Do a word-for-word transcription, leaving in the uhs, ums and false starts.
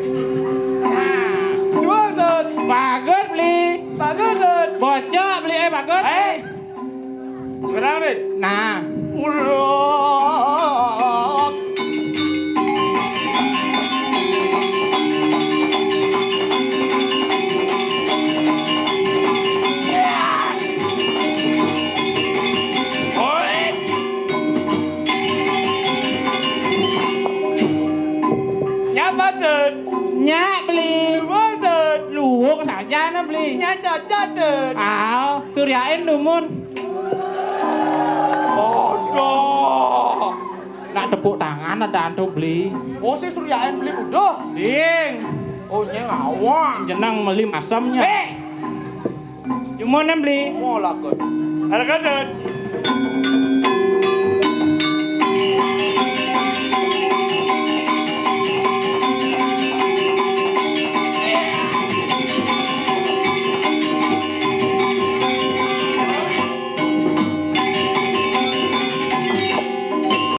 Nah. Duwung, Dut. Bagus, Bli. Bagus, Dut. Bocok, Bli. Eh, bagus. Eh. Sekarang nih. Nah. Urut. Oi. Nyapa, Dut? Nyak, Bli. Luwung, Dut. Luwung saja, nah, Bli. Nyak cocok, Dut. Aw, suryain dumun. Aduh. Nak tepuk tangan ada antu, Bli. Oh, si suryain, Bli, udah. Sing. Oh, nyeng awak. Jeneng meli masemnya. Eh. Dumun, em, Bli. Mau lakon. Halo, Dut.